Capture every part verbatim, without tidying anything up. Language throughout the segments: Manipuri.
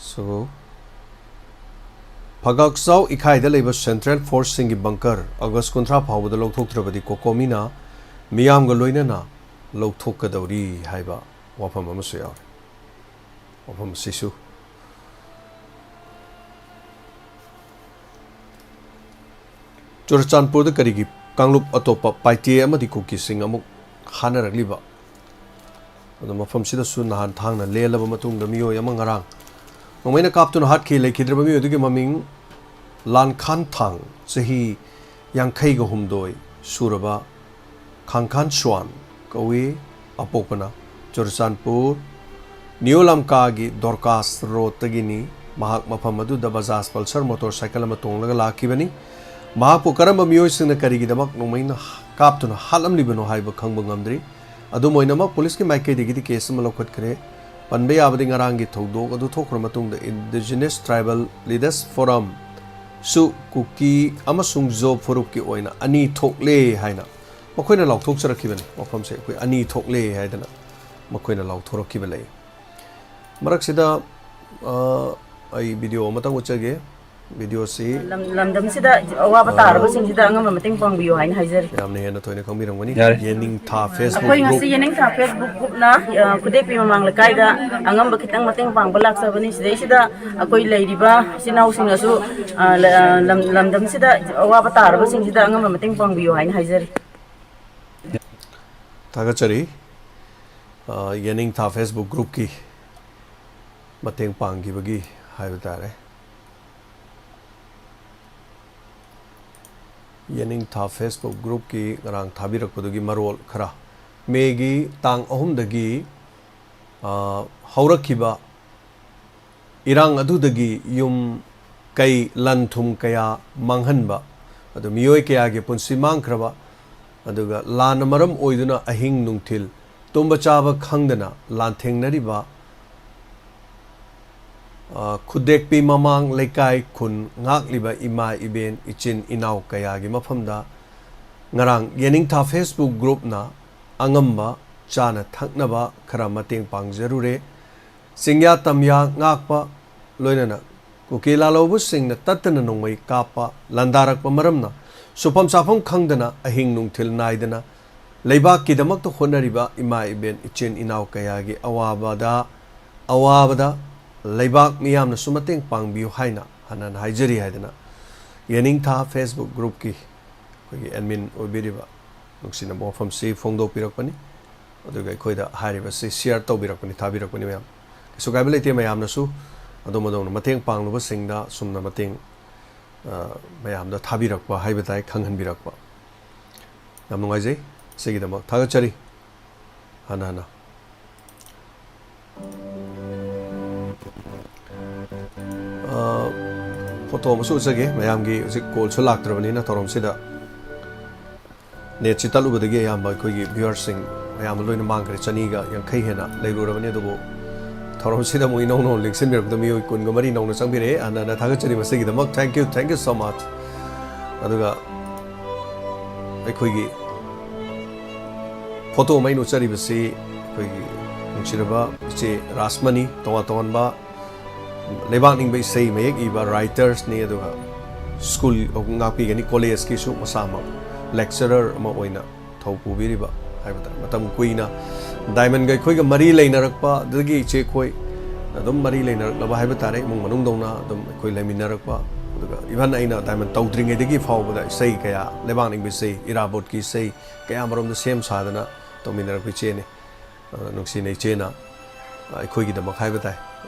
So, ꯐꯒꯥꯛꯆꯥꯎ ꯏꯈꯥꯏꯗ ꯂꯩꯕ ꯁꯦꯟꯇ꯭ꯔꯦꯜ ꯐꯣꯔꯁꯁꯤꯡꯒꯤ ꯕꯪꯀꯔ ꯑꯥꯒꯁ ꯀꯨꯟꯊ꯭ꯔꯥ ꯐꯥꯎꯕꯗ ꯂꯧꯊꯣꯛꯇ꯭ꯔꯕꯗꯤ ꯀꯣꯀꯣꯃꯤꯅ ꯃꯤꯌꯥꯝꯒ ꯂꯣꯏꯅꯅ ꯂꯧꯊꯣꯛꯀꯗꯧꯔꯤ ꯍꯥꯏꯕ ꯋꯥꯐꯝ ꯑꯃꯁꯨ ꯌꯥꯎꯔꯤ꯫ ꯋꯥꯐꯝ ꯑꯁꯤꯁꯨ ꯆꯨꯔꯆꯥꯟꯄꯨꯔꯗ ꯀꯔꯤꯒꯤ ꯀꯥꯡꯂꯨꯞ ꯑꯇꯣꯞꯄ ꯄꯥꯏꯇꯦ ꯑꯃꯗꯤ ꯀꯨꯀꯤꯁꯤꯡ ꯑꯃꯨꯛ ꯍꯥꯠꯅꯔꯛꯂꯤꯕ? ꯑꯗꯣ ꯃꯐꯝꯁꯤꯗꯁꯨ ꯅꯍꯥꯟ ꯊꯥꯡꯅ ꯂꯦꯜꯂꯕ ꯃꯇꯨꯡꯗ ꯃꯤꯑꯣꯏ ꯑꯃ ꯉꯔꯥꯡ ꯅꯣꯡꯃꯩꯅ ꯀꯥꯞꯇꯨꯅ ꯍꯥꯠꯈꯤ꯫ ꯂꯩꯈꯤꯗ꯭ꯔꯕ ꯃꯤꯑꯣꯏ ꯑꯗꯨꯒꯤ ꯃꯃꯤꯡ ꯂꯥꯟꯈꯥꯟ ꯊꯥꯡ, ꯆꯍꯤ ꯌꯥꯡꯈꯩꯒ ꯍꯨꯝꯗꯣꯏ ꯁꯨꯔꯕ ꯈꯥꯡꯈꯥꯟ ꯁ꯭ꯋꯥꯟ ꯀꯧꯏ꯫ ꯑꯄꯣꯛꯄꯅ ꯆꯨꯔꯆꯥꯟꯄꯨꯔ ꯅ꯭ꯌꯨ ꯂꯝꯀꯥꯒꯤ ꯗꯣꯔꯀꯥꯁ ꯔꯣꯗꯇꯒꯤꯅꯤ꯫ ꯃꯍꯥꯛ ꯃꯐꯝ ꯑꯗꯨꯗ ꯕꯖꯥꯖ ꯄꯜꯁꯔ ꯃꯣꯇꯣꯔ ꯁꯥꯏꯀꯜ ꯑꯃ ꯇꯣꯡꯂꯒ ꯂꯥꯛꯈꯤꯕꯅꯤ꯫ ꯃꯍꯥꯛꯄꯨ ꯀꯔꯝꯕ ꯃꯤꯑꯣꯏꯁꯤꯡꯅ ꯀꯔꯤꯒꯤꯗꯃꯛ ꯅꯣꯡꯃꯩꯅ ꯀꯥꯞꯇꯨꯅ ꯍꯥꯠꯂꯝꯂꯤꯕꯅꯣ ꯍꯥꯏꯕ ꯈꯪꯕ ꯉꯝꯗ꯭ꯔꯤ꯫ ꯑꯗꯨꯝ ꯑꯣꯏꯅꯃꯛ, ꯄꯨꯂꯤꯁꯀꯤ ꯃꯥꯏꯀꯩꯗꯒꯤꯗꯤ ꯀꯦꯁ ꯑꯃ ꯂꯧꯈꯠꯈ꯭ꯔꯦ꯫ ꯄꯟꯕ ꯌꯥꯕꯗꯤ, ꯉꯔꯥꯡꯒꯤ ꯊꯧꯗꯣꯛ ꯑꯗꯨ ꯊꯣꯛꯈ꯭ꯔ ꯃꯇꯨꯡꯗ Indigenous Tribal Leaders Forum ꯁꯨ ꯀꯨꯀꯤ ꯑꯃꯁꯨꯡ ꯖꯣ ꯐꯨꯔꯨꯞꯀꯤ ꯑꯣꯏꯅ ꯑꯅꯤ ꯊꯣꯛꯂꯦ ꯍꯥꯏꯅ ꯃꯈꯣꯏꯅ ꯂꯥꯎꯊꯣꯛꯆꯔꯛꯈꯤꯕꯅꯤ꯫ ꯃꯐꯝꯁꯦ ꯑꯩꯈꯣꯏ ꯑꯅꯤ ꯊꯣꯛꯂꯦ ꯍꯥꯏꯗꯅ ꯃꯈꯣꯏꯅ ꯂꯥꯎꯊꯣꯔꯛꯈꯤꯕ ꯂꯩ꯫ ꯃꯔꯛꯁꯤꯗ, ꯑ, ꯑꯩ ꯚꯤꯗꯤꯑꯣ ꯑꯃꯇꯪ ꯎꯠꯆꯒꯦ꯫ ꯚꯤꯗꯤꯑꯣꯁꯤ ꯂꯝ-, ꯂꯝꯗꯝꯁꯤꯗ ꯑꯋꯥꯕ ꯇꯥꯔꯕꯁꯤꯡꯁꯤꯗ ꯑꯉꯝꯕ ꯃꯇꯦꯡ ꯄꯥꯡꯕꯤꯌꯨ ꯍꯥꯏꯅ ꯍꯥꯏꯖꯔꯤ꯫ ꯌꯥꯝꯅ ꯍꯦꯟꯅ ꯊꯣꯏꯅ ꯈꯪꯕꯤꯔꯝꯒꯅꯤ꯫ ꯌꯥꯔꯦ꯫ ꯌꯦꯅꯤꯡꯊꯥ Facebook ꯑꯩꯈꯣꯏ ꯉꯁꯤ group꯫ ꯌꯦꯅꯤꯡꯊꯥ Facebook groupꯅ, ꯑ, ꯈꯨꯗꯦꯛꯄꯤ ꯃꯃꯥꯡ ꯂꯩꯀꯥꯏꯗ ꯑꯉꯝꯕ ꯈꯤꯇꯪ ꯃꯇꯦꯡ ꯄꯥꯡꯕ ꯂꯥꯛꯆꯕꯅꯤ꯫ ꯁꯤꯗꯩꯁꯤꯗ ꯑꯩꯈꯣꯏ ꯂꯩꯔꯤꯕ ꯏꯆꯤꯟ ꯏꯅꯥꯎꯁꯤꯡꯅꯁꯨ, ꯑ, ꯂ-, ꯑ, ꯂꯝ-, ꯂꯝꯗꯝꯁꯤꯗ ꯑꯋꯥꯕ ꯇꯥꯔꯕꯁꯤꯡꯁꯤꯗ ꯑꯉꯝꯕ ꯃꯇꯦꯡ ꯄꯥꯡꯕꯤꯌꯨ ꯍꯥꯏꯅ ꯍꯥꯏꯖꯔꯤ꯫ ꯊꯥꯒꯠꯆꯔꯤ꯫ ꯑ, ꯌꯦꯅꯤꯡꯊꯥ Facebook groupꯀꯤ ꯃꯇꯦꯡ ꯄꯥꯡꯈꯤꯕꯒꯤ ꯍꯥꯏꯕ ꯇꯥꯔꯦ꯫ ꯌꯦꯅꯤꯡꯊꯥ Facebook groupꯀꯤ ꯉꯔꯥꯡ ꯊꯥꯕꯤꯔꯛꯄꯗꯨꯒꯤ ꯃꯔꯣꯜ ꯈꯔ꯫ ꯃꯦꯒꯤ ꯇꯥꯡ ꯑꯍꯨꯝꯗꯒꯤ, ꯑ, ꯍꯧꯔꯛꯈꯤꯕ ꯏꯔꯥꯡ ꯑꯗꯨꯗꯒꯤ ꯌꯨꯝ ꯀꯩ, ꯂꯟ ꯊꯨꯝ ꯀꯌꯥ ꯃꯥꯡꯍꯟꯕ, ꯑꯗꯨ ꯃꯤꯑꯣꯏ ꯀꯌꯥꯒꯤ ꯄꯨꯟꯁꯤ ꯃꯥꯡꯈ꯭ꯔꯕ, ꯑꯗꯨꯒ ꯂꯥꯟꯅ ꯃꯔꯝ ꯑꯣꯏꯗꯨꯅ ꯑꯍꯤꯡ ꯅꯨꯡꯊꯤꯜ ꯇꯨꯝꯕ ꯆꯥꯕ ꯈꯪꯗꯅ ꯂꯥꯟꯊꯦꯡꯅꯔꯤꯕ, ꯑ, ꯈꯨꯗꯦꯛꯄꯤ ꯃꯃꯥꯡ ꯂꯩꯀꯥꯏ ꯈꯨꯟ ꯉꯥꯛꯂꯤꯕ ꯏꯃꯥ ꯏꯕꯦꯟ ꯏꯆꯤꯟ ꯏꯅꯥꯎ ꯀꯌꯥꯒꯤ ꯃꯐꯝꯗ ꯉꯔꯥꯡ ꯌꯦꯅꯤꯡꯊꯥ Facebook groupꯅ ꯑꯉꯝꯕ ꯆꯥꯅ ꯊꯛꯅꯕ ꯈꯔ ꯃꯇꯦꯡ ꯄꯥꯡꯖꯔꯨꯔꯦ꯫ ꯆꯤꯡꯌꯥ ꯇꯝꯌꯥ ꯉꯥꯛꯄ ꯂꯣꯏꯅꯅ ꯀꯨꯀꯤ ꯂꯥꯜꯍꯧꯕꯁꯤꯡꯅ ꯇꯠꯇꯅ ꯅꯣꯡꯃꯩ ꯀꯥꯞꯄ ꯂꯥꯟꯗꯥꯔꯛꯄ ꯃꯔꯝꯅ ꯁꯨꯐꯝ ꯆꯥꯐꯝ ꯈꯪꯗꯅ ꯑꯍꯤꯡ ꯅꯨꯡꯊꯤꯜ ꯅꯥꯏꯗꯅ ꯂꯩꯕꯥꯛꯀꯤꯗꯃꯛꯇ ꯍꯣꯠꯅꯔꯤꯕ ꯏꯃꯥ ꯏꯕꯦꯟ ꯏꯆꯤꯟ ꯏꯅꯥꯎ ꯀꯌꯥꯒꯤ ꯑꯋꯥꯕꯗ ꯑꯋꯥꯕꯗ ꯂꯩꯕꯥꯛ ꯃꯤꯌꯥꯝꯅꯁꯨ ꯃꯇꯦꯡ ꯄꯥꯡꯕꯤꯌꯨ ꯍꯥꯏꯅ ꯍꯟꯅ ꯍꯟꯅ ꯍꯥꯏꯖꯔꯤ ꯍꯥꯏꯗꯅ ꯌꯦꯅꯤꯡꯊꯥ Facebook groupꯀꯤ ꯑꯩꯈꯣꯏꯒꯤ admin ꯑꯣꯏꯕꯤꯔꯤꯕ ꯅꯨꯡꯁꯤꯅꯕ ꯋꯥꯐꯝꯁꯤ ꯐꯣꯡꯗꯣꯛꯄꯤꯔꯛꯄꯅꯤ꯫ ꯑꯗꯨꯒ ꯑꯩꯈꯣꯏꯗ ꯍꯥꯏꯔꯤꯕꯁꯤ share ꯇꯧꯕꯤꯔꯛꯄꯅꯤ, ꯊꯥꯕꯤꯔꯛꯄꯅꯤ ꯃꯌꯥꯝ꯫ ꯀꯩꯁꯨ ꯀꯥꯏꯕ ꯂꯩꯇꯦ, ꯃꯌꯥꯝꯅꯁꯨ ꯑꯗꯣꯝ ꯑꯗꯣꯝꯅ ꯃꯇꯦꯡ ꯄꯥꯡꯂꯨꯕꯁꯤꯡꯗ ꯁꯨꯝꯅ ꯃꯇꯦꯡ, ꯑ, ꯃꯌꯥꯝꯗ ꯊꯥꯕꯤꯔꯛꯄ ꯍꯥꯏꯕ ꯇꯥꯏ, ꯈꯪꯍꯟꯕꯤꯔꯛꯄ꯫ ꯌꯥꯝ ꯅꯨꯡꯉꯥꯏꯖꯩ꯫ ꯁꯤꯒꯤꯗꯃꯛ ꯊꯥꯒꯠꯆꯔꯤ ꯍꯟꯅ ꯍꯟꯅ꯫ ꯑ, ꯐꯣꯇꯣ ꯑꯃꯁꯨ ꯎꯠꯆꯒꯦ꯫ ꯃꯌꯥꯝꯒꯤ ꯍꯧꯖꯤꯛ callꯁꯨ ꯂꯥꯛꯇ꯭ꯔꯕꯅꯤꯅ ꯊꯧꯔꯝꯁꯤꯗ netꯁꯤ ꯇꯠꯂꯨꯕꯗꯒꯤ ꯑꯌꯥꯝꯕ ꯑꯩꯈꯣꯏꯒꯤ viewerꯁꯤꯡ ꯑꯌꯥꯝꯕ ꯂꯣꯏꯅ ꯃꯥꯡꯈ꯭ꯔꯦ꯫ ꯆꯅꯤꯒ ꯌꯥꯡꯈꯩ ꯍꯦꯟꯅ ꯂꯩꯔꯨꯔꯕꯅꯤ꯫ ꯑꯗꯨꯕꯨ ꯊꯧꯔꯝꯁꯤꯗ ꯑꯃꯨꯛ ꯏꯅꯧ ꯅꯧꯅ ꯂꯦꯡꯁꯤꯟꯕꯤꯔꯛꯄꯗ ꯃꯤꯑꯣꯏ ꯀꯨꯟꯒ ꯃꯔꯤ ꯅꯧꯅ ꯆꯪꯕꯤꯔꯛꯑꯦ꯫ ꯍꯟꯅ ꯍꯟꯅ ꯊꯥꯒꯠꯆꯔꯤ ꯃꯁꯤꯒꯤꯗꯃꯛ꯫ Thank you, thank you so much꯫ ꯑꯗꯨꯒ ꯑꯩꯈꯣꯏꯒꯤ ꯐꯣꯇꯣ ꯑꯃ ꯑꯩꯅ ꯎꯠꯆꯔꯤꯕꯁꯤ ꯑꯩꯈꯣꯏꯒꯤ ꯅꯨꯡꯁꯤꯔꯕ ꯏꯆꯦ ꯔꯥꯁꯃꯅꯤ, ꯇꯣꯉꯥꯟ ꯇꯣꯉꯥꯟꯕ ꯂꯩꯕꯥꯛ ꯅꯤꯡꯕ ꯏꯁꯩ ꯃꯌꯦꯛ ꯏꯕ writersꯅꯤ, ꯑꯗꯨꯒ school ꯉꯥꯛꯄꯤꯒꯅꯤ, collegeꯀꯤꯁꯨ ꯃꯁꯥꯃꯛ lecturer ꯑꯃ ꯑꯣꯏꯅ ꯊꯧ ꯄꯨꯕꯤꯔꯤꯕ ꯍꯥꯏꯕ ꯇꯥꯔꯦ꯫ ꯃꯇꯝ ꯀꯨꯏꯅ Diamondꯒ ꯑꯩꯈꯣꯏꯒ ꯃꯔꯤ ꯂꯩꯅꯔꯛꯄ, ꯑꯗꯨꯗꯒꯤ ꯏꯆꯦ ꯑꯩꯈꯣꯏ ꯑꯗꯨꯝ ꯃꯔꯤ ꯂꯩꯅꯔꯛꯂꯕ ꯍꯥꯏꯕ ꯇꯥꯔꯦ꯫ ꯏꯃꯨꯡ ꯃꯅꯨꯡꯗꯧꯅ ꯑꯗꯨꯝ ꯑꯩꯈꯣꯏ ꯂꯩꯃꯤꯟꯅꯔꯛꯄ, ꯑꯗꯨꯒ even ꯑꯩꯅ Diamond ꯇꯧꯗ꯭ꯔꯤꯉꯩꯗꯒꯤ ꯐꯥꯎꯕꯗ ꯏꯁꯩ ꯀꯌꯥ, ꯂꯩꯕꯥꯛ ꯅꯤꯡꯕ ꯏꯁꯩ, ꯏꯔꯥꯕꯣꯠꯀꯤ ꯏꯁꯩ ꯀꯌꯥ ꯃꯔꯣꯝꯗ ꯁꯦꯝ ꯁꯥꯗꯅ ꯇꯧꯃꯤꯟꯅꯔꯛꯄ ꯏꯆꯦꯅꯤ꯫ ꯑ, ꯅꯨꯡꯁꯤꯅ ꯏꯆꯦꯅ, ꯑ, ꯑꯩꯈꯣꯏꯒꯤꯗꯃꯛ ꯍꯥꯏꯕ ꯇꯥꯏ꯫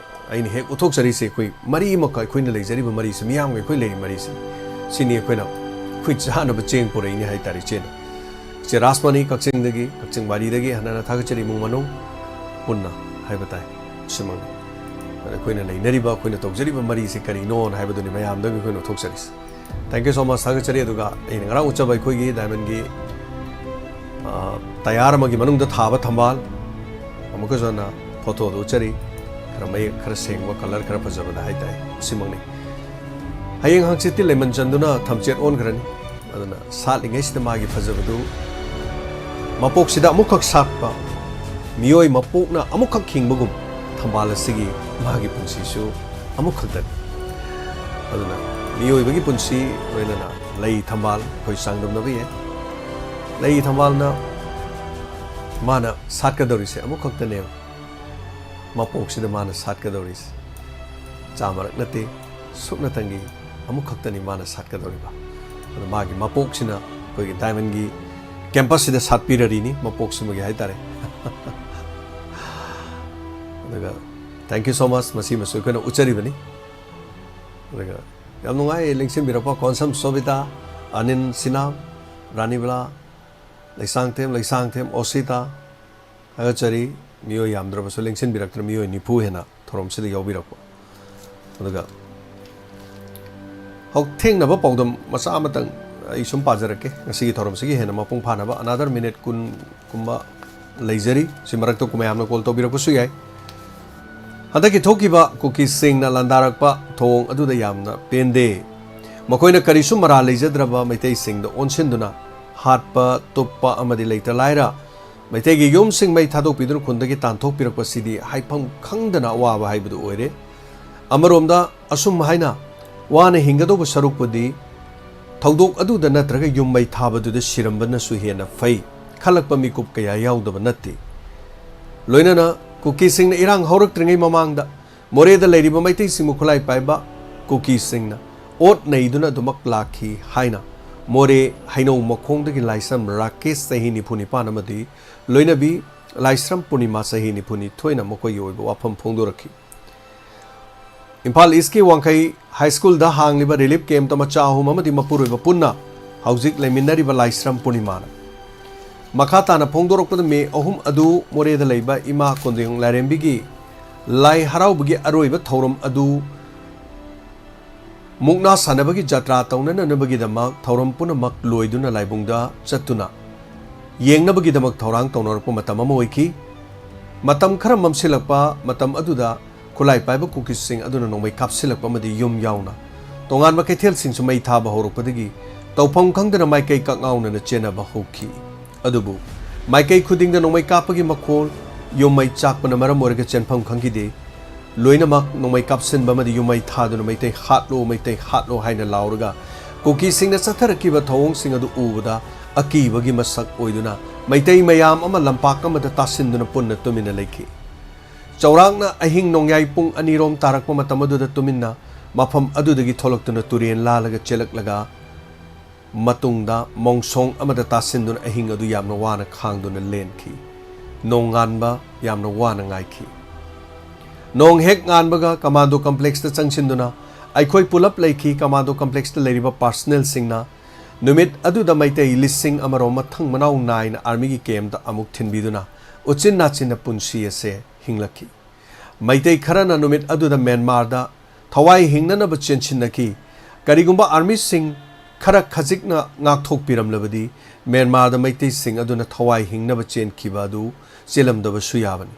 ꯑꯩꯅ ꯍꯦꯛ ꯎꯠꯊꯣꯛꯆꯔꯤꯁꯦ ꯑꯩꯈꯣꯏ ꯃꯔꯤꯃꯛꯀ ꯑꯩꯈꯣꯏꯅ ꯂꯩꯖꯔꯤꯕ ꯃꯔꯤꯁꯦ, ꯃꯤꯌꯥꯝꯒ ꯑꯩꯈꯣꯏ ꯂꯩꯔꯤ ꯃꯔꯤꯁꯦ꯫ ꯁꯤꯅꯤ ꯑꯩꯈꯣꯏꯅ ꯑꯩꯈꯣꯏ ꯆꯥꯅꯕ ꯆꯦꯡ ꯄꯨꯔꯛꯏꯅꯤ ꯍꯥꯏ ꯇꯥꯔꯦ ꯏꯆꯦꯅ꯫ ꯏꯆꯦ ꯔꯥꯁꯃꯅꯤ ꯀꯛꯆꯤꯡꯗꯒꯤ, ꯀꯛꯆꯤꯡ ꯋꯥꯔꯤꯗꯒꯤ ꯍꯟꯅ ꯍꯟꯅ ꯊꯥꯒꯠꯆꯔꯤ, ꯏꯃꯨꯡ ꯃꯅꯨꯡ ꯄꯨꯟꯅ ꯍꯥꯏꯕ ꯇꯥꯏ꯫ ꯁꯤꯃꯛꯅꯤ꯫ ꯑꯗ ꯑꯩꯈꯣꯏꯅ ꯂꯩꯅꯔꯤꯕ, ꯑꯩꯈꯣꯏꯅ ꯇꯧꯖꯔꯤꯕ ꯃꯔꯤꯁꯦ ꯀꯔꯤꯅꯣꯅ ꯍꯥꯏꯕꯗꯨꯅꯤ ꯃꯌꯥꯝꯗꯒꯤ ꯑꯩꯈꯣꯏꯅ ꯎꯠꯊꯣꯛꯆꯔꯤꯁꯦ꯫ Thank you so much, ꯊꯥꯒꯠꯆꯔꯤ꯫ ꯑꯗꯨꯒ ꯑꯩꯅ ꯉꯔꯥꯡ ꯎꯠꯆꯕ ꯑꯩꯈꯣꯏꯒꯤ Diamondꯒꯤ, ꯑ, ꯇꯌꯥꯔ ꯑꯃꯒꯤ ꯃꯅꯨꯡꯗ ꯊꯥꯕ ꯊꯝꯕꯥꯜ, ꯑꯃꯨꯛꯀꯁꯨ ꯍꯟꯅ ꯐꯣꯇꯣꯗ ꯎꯠꯆꯔꯤ꯫ ꯈꯔ ꯃꯌꯦꯛ ꯈꯔ ꯁꯦꯡꯕ, colour ꯈꯔ ꯐꯖꯕꯗ ꯍꯥꯏꯇꯥꯔꯦ꯫ ꯁꯤꯃꯛꯅꯤ꯫ ꯍꯌꯦꯡ ꯍꯪꯆꯤꯠꯇꯤ ꯂꯩꯃꯟ ꯆꯟꯗꯨꯅ ꯊꯝꯆꯦꯠ ꯑꯣꯟꯈ꯭ꯔꯅꯤ꯫ ꯑꯗꯨꯅ ꯁꯥꯠꯂꯤꯉꯩꯁꯤꯗ ꯃꯥꯒꯤ ꯐꯖꯕꯗꯨ ꯃꯄꯣꯛꯁꯤꯗ ꯑꯃꯨꯛꯈꯛ ꯁꯥꯠꯄ ꯃꯤꯑꯣꯏ ꯃꯄꯣꯛꯅ ꯑꯃꯨꯛꯈꯛ ꯍꯤꯡꯕꯒꯨꯝ ꯊꯝꯕꯥꯜ ꯑꯁꯤꯒꯤ ꯃꯥꯒꯤ ꯄꯨꯟꯁꯤꯁꯨ ꯑꯃꯨꯛꯈꯛꯇꯅꯤ꯫ ꯑꯗꯨꯅ ꯃꯤꯑꯣꯏꯕꯒꯤ ꯄꯨꯟꯁꯤ ꯂꯣꯏꯅꯅ ꯂꯩ ꯊꯝꯕꯥꯜ ꯑꯩꯈꯣꯏ ꯆꯥꯡꯗꯝꯅꯕ ꯌꯥꯏ꯫ ꯂꯩ ꯊꯝꯕꯥꯜꯅ ꯃꯥꯅ ꯁꯥꯠꯀꯗꯧꯔꯤꯁꯦ ꯑꯃꯨꯛꯈꯛꯇꯅꯦꯕ꯫ ꯃꯄꯣꯛꯁꯤꯗ ꯃꯥꯅ ꯁꯥꯠꯀꯗꯧꯔꯤꯁꯦ ꯆꯥꯝꯃꯔꯛ ꯅꯠꯇꯦ, ꯁꯨꯞꯅꯇꯪꯒꯤ ꯑꯃꯨꯛꯈꯛꯇꯅꯤ ꯃꯥꯅ ꯁꯥꯠꯀꯗꯧꯔꯤꯕ꯫ ꯑꯗꯨ ꯃꯥꯒꯤ ꯃꯄꯣꯛꯁꯤꯅ ꯑꯩꯈꯣꯏꯒꯤ ꯗꯥꯏꯃꯟꯒꯤ ꯀꯦꯝꯄꯁꯁꯤꯗ ꯁꯥꯠꯄꯤꯔꯔꯤꯅꯤ, ꯃꯄꯣꯛꯁꯤꯃꯒꯤ ꯍꯥꯏꯇꯥꯔꯦ꯫ ꯑꯗꯨꯒ thank you so much, ꯃꯁꯤꯃꯁꯨ ꯑꯩꯈꯣꯏꯅ ꯎꯠꯆꯔꯤꯕꯅꯤ꯫ ꯑꯗꯨꯒ ꯌꯥꯝ ꯅꯨꯡꯉꯥꯏ ꯂꯦꯡꯁꯤꯟꯕꯤꯔꯛꯄ ꯀꯣꯟꯁꯝ ꯁꯣꯕꯤꯇꯥ, ꯑꯅꯤꯜ ꯁꯤꯅꯥ, ꯔꯥꯅꯤꯕꯂꯥ, ꯂꯩꯁꯥꯡꯊꯦꯝ, ꯂꯩꯁꯥꯡꯊꯦꯝ ꯑꯣꯁꯤꯇꯥ, ꯊꯥꯒꯠꯆꯔꯤ꯫ ꯃꯤꯑꯣꯏ ꯌꯥꯝꯗ꯭ꯔꯕꯁꯨ ꯂꯦꯡꯁꯤꯟꯕꯤꯔꯛꯇꯨꯅ ꯃꯤꯑꯣꯏ ꯅꯤꯐꯨ ꯍꯦꯟꯅ ꯊꯧꯔꯝꯁꯤꯗ ꯌꯥꯎꯕꯤꯔꯛꯄ꯫ ꯑꯗꯨꯒ ꯍꯧ-, ꯊꯦꯡꯅꯕ ꯄꯥꯎꯗꯝ ꯃꯆꯥ ꯑꯃꯇꯪ ꯑꯩ ꯁꯨꯝ ꯄꯥꯖꯔꯛꯀꯦ, ꯉꯁꯤꯒꯤ ꯊꯧꯔꯝꯁꯤꯒꯤ ꯍꯦꯟꯅ ꯃꯄꯨꯡ ꯐꯥꯅꯕ꯫ Another minute ꯀꯨꯟ ꯀꯨꯝꯕ ꯂꯩꯖꯔꯤ꯫ ꯁꯤ ꯃꯔꯛꯇ ꯃꯌꯥꯝꯅ ꯀꯣꯜ ꯇꯧꯕꯤꯔꯛꯄꯁꯨ ꯌꯥꯏ꯫ ꯍꯟꯗꯛꯀꯤ ꯊꯣꯛꯈꯤꯕ ꯀꯨꯀꯤꯁꯤꯡꯅ ꯂꯥꯟꯗꯥꯔꯛꯄ ꯊꯧꯑꯣꯡ ꯑꯗꯨꯗ ꯌꯥꯝꯅ ꯄꯦꯟꯗꯦ꯫ ꯃꯈꯣꯏꯅ ꯀꯔꯤꯁꯨ ꯃꯔꯥꯜ ꯂꯩꯖꯗ꯭ꯔꯕ ꯃꯩꯇꯩꯁꯤꯡꯗ ꯑꯣꯟꯁꯤꯟꯗꯨꯅ ꯍꯥꯠꯄ, ꯇꯨꯞꯄ ꯑꯃꯗꯤ ꯂꯩꯇ ꯂꯥꯏꯔ ꯃꯩꯇꯩꯒꯤ ꯌꯨꯝꯁꯤꯡ ꯃꯩ ꯊꯥꯗꯣꯛꯄꯤꯗꯨꯅ ꯈꯨꯟꯗꯒꯤ ꯇꯥꯟꯊꯣꯛꯄꯤꯔꯛꯄꯁꯤꯗꯤ ꯍꯥꯏꯐꯝ ꯈꯪꯗꯅ ꯑꯋꯥꯕ ꯍꯥꯏꯕꯗꯨ ꯑꯣꯏꯔꯦ꯫ ꯑꯃꯔꯣꯝꯗ ꯑꯁꯨꯝ ꯍꯥꯏꯅ ꯋꯥꯅ ꯍꯤꯡꯒꯗꯧꯕ ꯁꯔꯨꯛꯄꯨꯗꯤ ꯊꯧꯗꯣꯛ ꯑꯗꯨꯗ ꯅꯠꯇ꯭ꯔꯒ ꯌꯨꯝ ꯃꯩ ꯊꯥꯕꯗꯨꯗ ꯁꯤꯔꯝꯕꯅꯁꯨ ꯍꯦꯟꯅ ꯐꯩ ꯈꯜꯂꯛꯄ ꯃꯤꯀꯨꯞ ꯀꯌꯥ ꯌꯥꯎꯗꯕ ꯅꯠꯇꯦ꯫ ꯂꯣꯏꯅꯅ ꯀꯨꯀꯤꯁꯤꯡꯅ ꯏꯔꯥꯡ ꯍꯧꯔꯛꯇ꯭ꯔꯤꯉꯩ ꯃꯃꯥꯡꯗ ꯃꯣꯔꯦꯗ ꯂꯩꯔꯤꯕ ꯃꯩꯇꯩꯁꯤꯡꯕꯨ ꯈꯨꯠꯂꯥꯏ ꯄꯥꯏꯕ ꯀꯨꯀꯤꯁꯤꯡꯅ ꯑꯣꯠ ꯅꯩꯗꯨꯅ ꯑꯗꯨꯃꯛ ꯂꯥꯛꯈꯤ ꯍꯥꯏꯅ ꯃꯣꯔꯦ ꯍꯩꯅꯧ ꯃꯈꯣꯡꯗꯒꯤ ꯂꯥꯏꯁ꯭ꯔꯝ ꯔꯥꯀꯦꯁ, ꯆꯍꯤ ꯅꯤꯐꯨ ꯅꯤꯄꯥꯟ, ꯑꯃꯗꯤ ꯂꯣꯏꯅꯕꯤ ꯂꯥꯏꯁ꯭ꯔꯝ ꯄꯨꯔꯅꯤꯃꯥ, ꯆꯍꯤ ꯅꯤꯐꯨ ꯅꯤꯊꯣꯏꯅ ꯃꯈꯣꯏꯒꯤ ꯑꯣꯏꯕ ꯋꯥꯐꯝ ꯐꯣꯡꯗꯣꯔꯛꯈꯤ꯫ ꯏꯝꯐꯥꯜ ꯏꯁꯀꯤ ꯋꯥꯡꯈꯩ ꯍꯥꯏ ꯁ꯭ꯀꯨꯜꯗ ꯍꯥꯡꯂꯤꯕ ꯔꯤꯂꯤꯐ ꯀꯦꯝꯞꯇ ꯃꯆꯥ ꯑꯍꯨꯝ ꯑꯃꯗꯤ ꯃꯄꯨꯔꯣꯏꯕ ꯄꯨꯟꯅ ꯍꯧꯖꯤꯛ ꯂꯩꯃꯤꯟꯅꯔꯤꯕ ꯂꯥꯏꯁ꯭ꯔꯝ ꯄꯨꯔꯅꯤꯃꯥꯅ꯫ ꯃꯈꯥ ꯇꯥꯅ ꯐꯣꯡꯗꯣꯔꯛꯄꯗ ꯃꯦ ꯑꯍꯨꯝ ꯑꯗꯨ ꯃꯣꯔꯦꯗ ꯂꯩꯕ ꯏꯃꯥ ꯀꯣꯟꯖꯦꯡ ꯂꯥꯏꯔꯦꯝꯕꯤꯒꯤ ꯂꯥꯏ ꯍꯔꯥꯎꯕꯒꯤ ꯑꯔꯣꯏꯕ ꯊꯧꯔꯝ ꯑꯗꯨ ꯃꯨꯛꯅꯥ ꯁꯥꯟꯅꯕꯒꯤ ꯖꯇ꯭ꯔꯥ ꯇꯧꯅꯅꯕꯒꯤꯗꯃꯛ ꯊꯧꯔꯝ ꯄꯨꯝꯅꯃꯛ ꯂꯣꯏꯗꯨꯅ ꯂꯥꯏꯕꯨꯡꯗ ꯆꯠꯇꯨꯅ ꯌꯦꯡꯅꯕꯒꯤꯗꯃꯛ ꯊꯧꯔꯥꯡ ꯇꯧꯅꯔꯛꯄ ꯃꯇꯝ ꯑꯃ ꯑꯣꯏꯈꯤ꯫ ꯃꯇꯝ ꯈꯔ ꯃꯝꯁꯤꯜꯂꯛꯄ ꯃꯇꯝ ꯑꯗꯨꯗ ꯈꯨꯠꯂꯥꯏ ꯄꯥꯏꯕ ꯀꯨꯀꯤꯁꯤꯡ ꯑꯗꯨꯅ ꯅꯣꯡꯃꯩ ꯀꯥꯞꯁꯤꯜꯂꯛꯄ ꯑꯃꯗꯤ ꯌꯨꯝ ꯌꯥꯎꯅ ꯇꯣꯉꯥꯟꯕ ꯀꯩꯊꯦꯜꯁꯤꯡꯁꯨ ꯃꯩ ꯊꯥꯕ ꯍꯧꯔꯛꯄꯗꯒꯤ ꯇꯧꯐꯝ ꯈꯪꯗꯅ ꯃꯥꯏꯀꯩ ꯀꯛꯉꯥꯎꯅꯅ ꯆꯦꯟꯅꯕ ꯍꯧꯈꯤ꯫ ꯑꯗꯨꯕꯨ ꯃꯥꯏꯀꯩ ꯈꯨꯗꯤꯡꯗ ꯅꯣꯡꯃꯩ ꯀꯥꯞꯄꯒꯤ ꯃꯈꯣꯜ, ꯌꯨꯝ ꯃꯩ ꯆꯥꯛꯄꯅ ꯃꯔꯝ ꯑꯣꯏꯔꯒ ꯆꯦꯟꯐꯝ ꯈꯪꯈꯤꯗꯦ꯫ ꯂꯣꯏꯅꯃꯛ ꯅꯣꯡꯃꯩ ꯀꯥꯞꯁꯤꯟꯕ ꯑꯃꯗꯤ ꯌꯨꯝꯃꯩ ꯊꯥꯗꯨꯅ "ꯃꯩꯇꯩ ꯍꯥꯠꯂꯣ, ꯃꯩꯇꯩ ꯍꯥꯠꯂꯣ" ꯍꯥꯏꯅ ꯂꯥꯎꯔꯒ ꯀꯨꯀꯤꯁꯤꯡꯅ ꯆꯠꯊꯔꯛꯈꯤꯕ ꯊꯧꯑꯣꯡꯁꯤꯡ ꯑꯗꯨ ꯎꯕꯗ ꯑꯀꯤꯕꯒꯤ ꯃꯁꯛ ꯑꯣꯏꯗꯨꯅ ꯃꯩꯇꯩ ꯃꯌꯥꯝ ꯑꯃ ꯂꯝꯄꯥꯛ ꯑꯃꯗ ꯇꯥꯁꯤꯟꯗꯨꯅ ꯄꯨꯟꯅ ꯇꯨꯃꯤꯟꯅ ꯂꯩꯈꯤ꯫ ꯆꯥꯎꯔꯥꯛꯅ ꯑꯍꯤꯡ ꯅꯣꯡꯌꯥꯏ ꯄꯨꯡ ꯑꯅꯤꯔꯣꯝ ꯇꯥꯔꯛꯄ ꯃꯇꯝ ꯑꯗꯨꯗ ꯇꯨꯃꯤꯟꯅ ꯃꯐꯝ ꯑꯗꯨꯗꯒꯤ ꯊꯣꯛꯂꯛꯇꯨꯅ ꯇꯨꯔꯦꯟ ꯂꯥꯜꯂꯒ ꯆꯦꯜꯂꯛꯂꯒ ꯃꯇꯨꯡꯗ ꯃꯣꯡꯁꯣꯡ ꯑꯃꯗ ꯇꯥꯁꯤꯟꯗꯨꯅ ꯑꯍꯤꯡ ꯑꯗꯨ ꯌꯥꯝꯅ ꯋꯥꯅ ꯈꯥꯡꯗꯨꯅ ꯂꯦꯟꯈꯤ꯫ ꯅꯣꯡꯉꯥꯟꯕ ꯌꯥꯝꯅ ꯋꯥꯅ ꯉꯥꯏꯈꯤ꯫ ꯅꯣꯡ ꯍꯦꯛ ꯉꯥꯟꯕꯒ ꯀꯃꯥꯟꯗꯣ ꯀꯝꯄ꯭ꯂꯦꯛꯁꯇ ꯆꯪꯁꯤꯟꯗꯨꯅ ꯑꯩꯈꯣꯏ ꯄꯨꯂꯞ ꯂꯩꯈꯤ꯫ ꯀꯃꯥꯟꯗꯣ ꯀꯝꯄ꯭ꯂꯦꯛꯁꯇ ꯂꯩꯔꯤꯕ ꯄꯥꯔꯁꯅꯦꯜꯁꯤꯡꯅ ꯅꯨꯃꯤꯠ ꯑꯗꯨꯗ ꯃꯩꯇꯩ ꯂꯤꯁꯤꯡ ꯑꯃꯔꯣꯝ ꯃꯊꯪ ꯃꯅꯥꯎ ꯅꯥꯏꯅ ꯑꯥꯔꯃꯤꯒꯤ ꯀꯦꯝꯞꯇ ꯑꯃꯨꯛ ꯊꯤꯟꯕꯤꯗꯨꯅ ꯎꯆꯤꯟ ꯅꯥꯆꯤꯟꯅ ꯄꯨꯟꯁꯤ ꯑꯁꯦ ꯍꯤꯡꯂꯛꯈꯤ꯫ ꯃꯩꯇꯩ ꯈꯔꯅ ꯅꯨꯃꯤꯠ ꯑꯗꯨꯗ ꯃ꯭ꯌꯥꯟꯃꯥꯔꯗ ꯊꯋꯥꯏ ꯍꯤꯡꯅꯅꯕ ꯆꯦꯟꯁꯤꯟꯅꯈꯤ꯫ ꯀꯔꯤꯒꯨꯝꯕ ꯑꯥꯔꯃꯤꯁꯤꯡ ꯈꯔ ꯈꯖꯤꯛꯅ ꯉꯥꯛꯊꯣꯛꯄꯤꯔꯝꯂꯕꯗꯤ ꯃ꯭ꯌꯥꯟꯃꯥꯔꯗ ꯃꯩꯇꯩꯁꯤꯡ ꯑꯗꯨꯅ ꯊꯋꯥꯏ ꯍꯤꯡꯅꯕ ꯆꯦꯟꯈꯤꯕ ꯑꯗꯨ ꯆꯦꯜꯂꯝꯗꯕꯁꯨ ꯌꯥꯕꯅꯤ꯫